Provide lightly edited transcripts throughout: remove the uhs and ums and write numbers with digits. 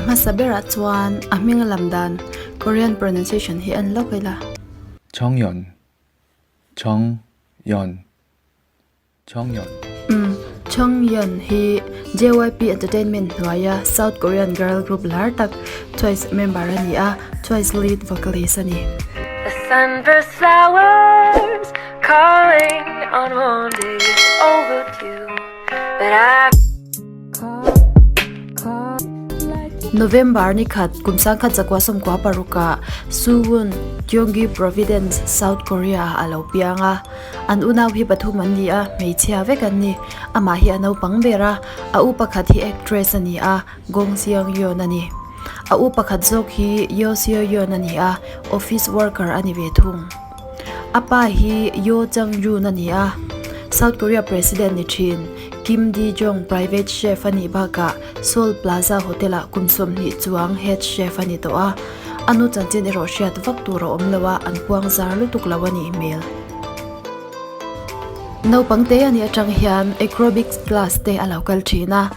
hmasa berah chuan a hming a lam dan Korean pronunciation hi en lawk ila. Chongyeon, Chongyeon, Chongyeon. Umm, Chongyeon hi JYP Entertainment hnuaia South Korean girl group lar tak Twice member a ni a, Twice lead vocalist a ni. The sunburst flowers calling on one day it's overdue But I November ni khat kum 1996 ah Suwon, Gyeonggi Providence, South Korea ah a lo piang a. An unau hi pathum an ni a, hmeichhia vek an ni. Amah hi a naupang ber a, a u pakhat hi actress a ni a, Gong Seung-yeon a ni. A u pakhat zawk hi Yeo Seo-yeon a ni a, office worker a ni ve thung. A pa hi Yeo Chang-jun a ni a, South Korea President ni thin Kim Dae-jung private chef a nih bakah Seoul Plaza Hotel-ah kum 20 chuang head chef a ni tawh a, a nu chanchin erawh hriat vak tur a awm lo a, an puang zar lutuk lo a nih hmel. Naupang te a nih atang hian acrobics class te a lo kal thin a,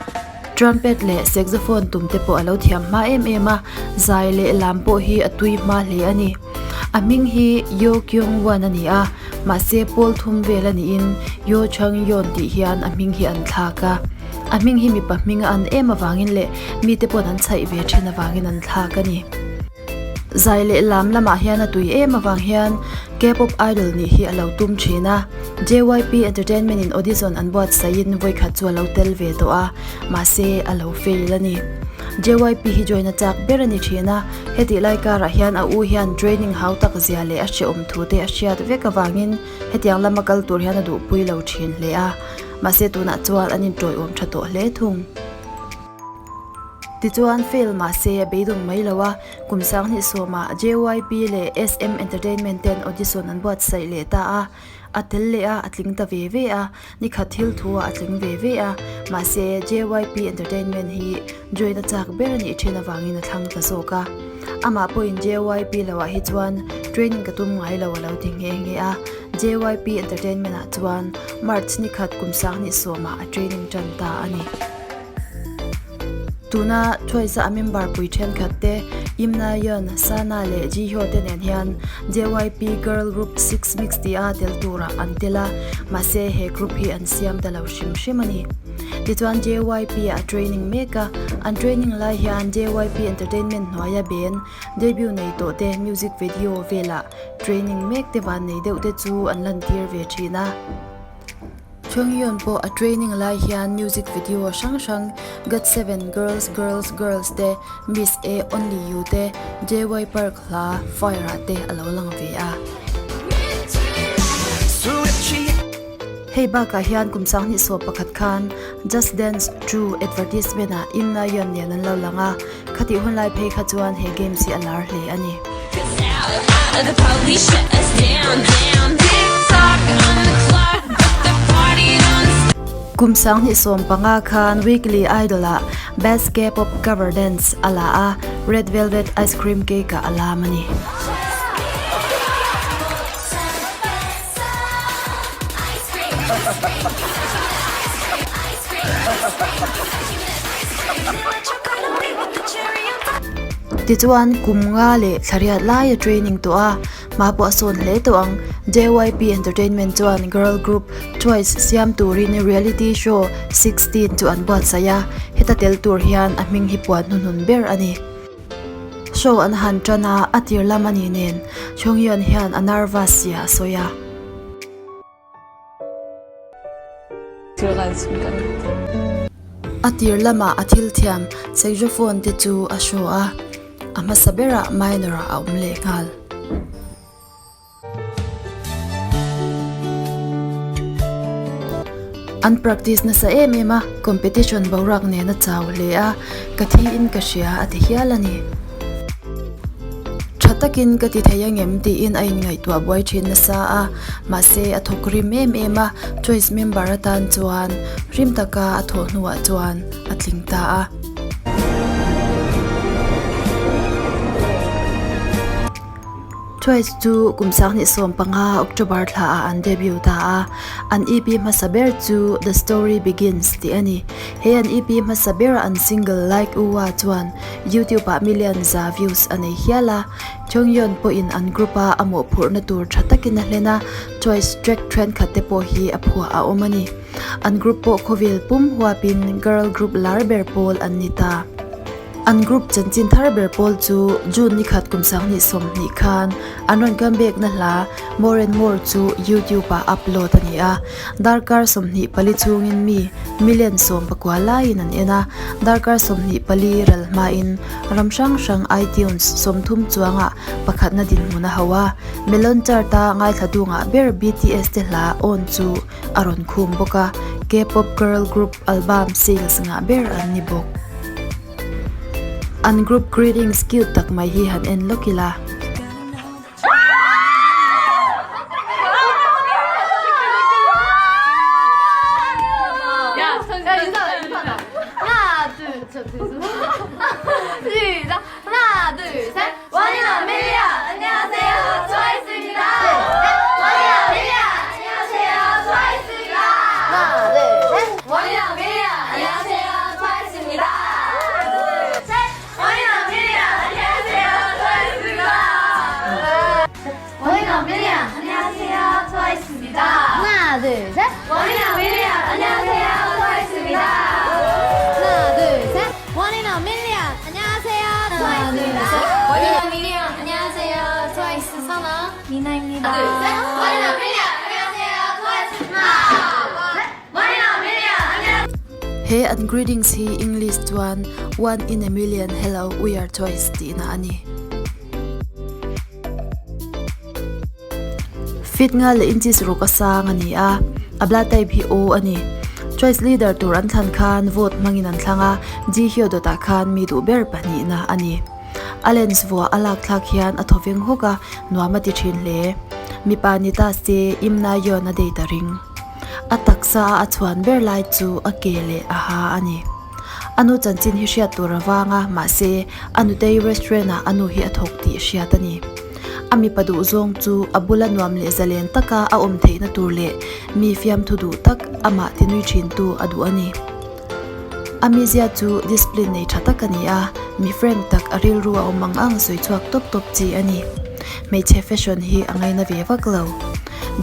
trumpet leh saxophone tum te pawh a lo thiam hma em em a, zai leh lam pawh hi a tui hma hle a ni. A hming hi Yeo Kyung Won a ni a, mahse pawl thum vel a niin Yeo Chang Yeon tih hian a hming hi an thlak a. A hming hi mipa hming a an em avangin leh mite pawn an chhaih ve thin avangin an thlak a ni. Zai leh lam lamah hian a tui em avang hian K-pop idol nih hi a lo tum thin a. JYP Entertainment in audition an buatsaihin vawikhat chu a lo tel ve tawh a, mahse a lo fail a ni. JYP hi join a chak ber a ni thin a, hetih lai karah hian a u hian training hau tak zia leh a hrehawm thu te a hriat vek avangin hetiang lama kal tur hian a duhpui lo thin hle a, mahse tunah chuan an intawiawm tha tawh hle thung. Tichuan fail mahse a beidawng mai lo a, kum sanghnih sawmah JYP leh SM Entertainment ten audition an buatsaih leh ta a, A tel leh a, a tling ta ve ve a, nikhat thil thu ah a tling ve ve a, mahse JYP Entertainment hi join a chak ber a nih thin avangin a thlang ta zawk a. Amah pawhin JYP lo ah hi chuan training ka tum ngai lo a lo ti nghe nghe a, JYP Entertainment ah chuan March nikhat kum sanghnih sawmah a training tan ta a ni. Tuna Twice-a a member pui thenkhat te Im Na Yeon, Sana leh Ji Hyo te nen hian JYP Girl Group Six Mix tia tel turah an tel a, mahse he group hi an siam ta lo hrim hrim a ni. Tichuan JYP ah a training mek a, an training lai hian JYP Entertainment hnuaia band debut nei tawh te music video velah training mek te van nei deuh te chu an lantir ve thin a. Chongyun pawh a training lai hian music video hrang hrang GOT7 Girls Girls Girls te, Miss A Only You te, JY Park hla Fire ah te a lo lang ve a. Hei bakah hian kum 2011 khan Just Dance 2 advertisement ah Im Na Yeon nen an lo lang a, khatih hun lai phei kha chuan he games hi a lar hle a ni. Kum 2015 khan Weekly Idol ah Best K-pop Cover Dance a la a, Red Velvet Ice Cream Cake ah a lam a ni. Tichuan kum nga leh thlariat laia training tawh a, hma pawh a sawn hle tawh ang. JYP Entertainment chuan girl group Twice siam turin reality show 16 chu an buatsaih a, heta tel tur hian a hming hi puan hnuhnun ber a ni. Show an han tan a, a tir lam a ni nen Chhungyeon hian a nervous zia a sawi a. A tir lamah a thil thiam saxophone te chu a show a, a hmasa berah minor ah a awm leh nghal. An practice nasa em em a, competition boruak nen a chau hle a, ka thi in ka hria a ti hial a ni. Tha takin ka ti thei angem tiin a inngaihtuah buai thin nasa a, mahse a thawk rim em em a, choice member atan chuan rim taka a thawh hnuah chuan a tling ta a. Twice chu kum 2015 October thla ah an debut ta a, an EP hmasa ber chu The Story Begins tih a ni. He an EP hmasa bera an single Like Uwa chuan YouTube ah million za views a nei hial a, Jeongyeon pawhin an group a a mawhphurhna tur tha takin a hlen a, Twice track thenkhat te pawh hi a phuah a awm a ni. An group pawh khawvel pum huapin girl group lar ber pawl an ni ta. An group chanchin thar ber pawl chu June ni khat kum 2020 khan an rawn comeback na hla More and More chu YouTube ah upload a ni a. Darkar 24 chhungin mi million 19 laiin an en a, darkar 24 ral hmain ram hrang hrang iTunes 30 chuangah pakhatna dinhmun a hauh a. Melon chart a ngaithla dungah ber BTS te hla On chu a rawn khum bawk a, K-pop girl group album sales ngah ber an ni bawk. An group greetings cute tak mai hi han en lawk ila. He an greetings hi English chuan One in a million hello we are Twice tihna a ni. Feet nga leh inches ruk a sang a ni a, a blood type hi O a ni. Twice leader tur an thlan khan vote hmangin an thlang a, Ji Hyo dawtah khan mi duh ber pahnihna a ni. A lens vuah a lak thlak hian a thaw veng hawk a, nuam a ti thin hle. Mipa ni ta se Im Na Yeon a date a ring. A taksa a a chhuan ber lai chu a ke leh a ha a ni. A nu chanchin hi hriat tur a vang a, mahse a nutei restaurant ah a nu hi a thawk tih hriat a ni. A mipa duh zawng chu a bula nuam leh zalen taka a awm theihna tur leh mi fiamthu duh tak amah tinui thintu a duh a ni. A mizia chu discipline nei tha tak a ni a, mi frank tak a rilru a awm ang ang sawi chhuak tawp tawp chi a ni. Hmeichhe fashion hi a ngaina ve vak lo.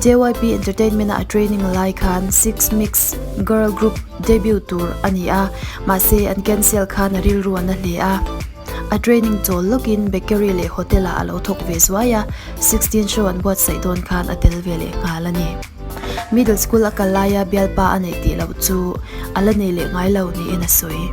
JYP Entertainment a a training lai khan Six Mix girl group debut tur a ni a, mahse an cancel khan a rilru a na hle a. A training chawl lawkin bakery leh hotel ah a lo thawk ve zuai a, Sixteen show an buatsaih dawn khan a tel ve leh nghal a ni. Middle school a kal laia bialpa a neih tih loh chu a la nei leh ngai lo niin a sawi.